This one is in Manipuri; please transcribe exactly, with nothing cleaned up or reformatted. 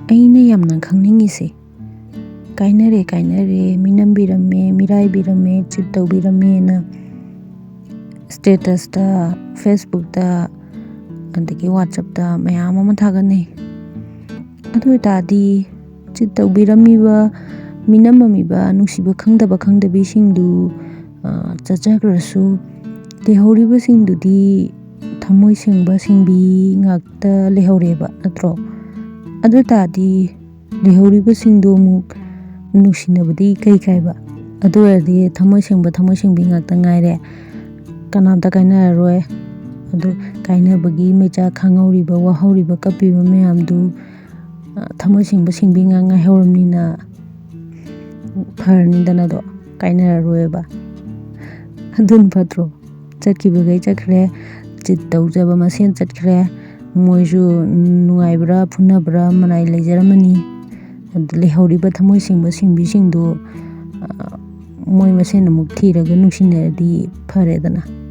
ꯑꯩꯅ ꯌꯥꯝꯅ ꯈꯪꯅꯤꯡꯉꯤꯁꯦ, ꯀꯥꯏꯅꯔꯦ ꯀꯥꯏꯅꯔꯦ, ꯃꯤꯅꯝꯕꯤꯔꯝꯃꯦ, ꯃꯤꯔꯥꯏꯕꯤꯔꯝꯃꯦ, ꯆꯤꯠ ꯇꯧꯕꯤꯔꯝꯃꯦꯅ statusꯇ, Facebookꯇ, ꯑꯗꯒꯤ WhatsAppꯇ ꯃꯌꯥꯝ ꯑꯃ ꯊꯥꯒꯠꯅꯩ꯫ ꯑꯗꯨ ꯑꯣꯏꯇꯥꯔꯗꯤ ꯆꯤꯠ ꯇꯧꯕꯤꯔꯝꯃꯤꯕ, ꯃꯤꯅꯝꯃꯝꯃꯤꯕ, ꯅꯨꯡꯁꯤꯕ ꯈꯪꯗꯕ ꯈꯪꯗꯕꯤꯁꯤꯡꯗꯨ, ꯑ, ꯆꯠꯆꯈ꯭ꯔꯁꯨ, ꯂꯩꯍꯧꯔꯤꯕꯁꯤꯡꯗꯨꯗꯤ ꯊꯃꯣꯏ ꯁꯦꯡꯕ ꯁꯦꯡꯕꯤ ꯉꯥꯛꯇ ꯂꯩꯍꯧꯔꯦꯕ, ꯅꯠꯇ꯭ꯔꯣ? ꯑꯗꯨ ꯑꯣꯏꯇꯥꯔꯗꯤ ꯂꯩꯍꯧꯔꯤꯕꯁꯤꯡꯗꯣ ꯑꯃꯨꯛ ꯅꯨꯡꯁꯤꯅꯕꯗꯤ ꯀꯩ ꯀꯥꯏꯕ? ꯑꯗꯨ ꯑꯣꯏꯔꯗꯤ ꯊꯃꯣꯏ ꯁꯦꯡꯕ ꯊꯃꯣꯏ ꯁꯦꯡꯕꯤ ꯉꯥꯛꯇ ꯉꯥꯏꯔꯦ, ꯀꯅꯥꯝꯇ ꯀꯥꯏꯅꯔꯔꯣꯏ꯫ ꯑꯗꯨ ꯀꯥꯏꯅꯕꯒꯤ ꯃꯩꯆꯥꯛ ꯈꯥꯡꯍꯧꯔꯤꯕ, ꯋꯥꯍꯧꯔꯤꯕ, ꯀꯞꯄꯤꯕ ꯃꯌꯥꯝꯗꯨ, ꯑ, ꯊꯃꯣꯏ ꯁꯦꯡꯕ ꯁꯦꯡꯕꯤ ꯉꯥꯛ ꯉꯥꯏꯍꯧꯔꯕꯅꯤꯅ ꯐꯔꯅꯤꯗꯅꯗꯣ, ꯀꯥꯏꯅꯔꯔꯣꯏꯕ꯫ ꯑꯗꯨꯅ ꯐꯠꯇ꯭ꯔꯣ? ꯆꯠꯈꯤꯕꯈꯩ ꯆꯠꯈ꯭ꯔꯦ, ꯆꯤꯠ ꯇꯧꯖꯕ ꯃꯁꯦꯟ ꯆꯠꯈ꯭ꯔꯦ, ꯃꯣꯏꯁꯨ ꯅꯨꯡꯉꯥꯏꯕ꯭ꯔꯥ ꯐꯨꯅꯕ꯭ꯔꯥ ꯃꯅꯥꯏ ꯂꯩꯖꯔꯝꯃꯅꯤ꯫ ꯑꯗꯨ ꯂꯩꯍꯧꯔꯤꯕ ꯊꯃꯣꯏ ꯁꯦꯡꯕ ꯁꯦꯡꯕꯤꯁꯤꯡꯗꯨ, ꯑ, ꯃꯣꯏ ꯃꯁꯦꯟ ꯑꯃꯨꯛ ꯊꯤꯔꯒ ꯅꯨꯡꯁꯤꯅꯔꯗꯤ ꯐꯔꯦꯗꯅ꯫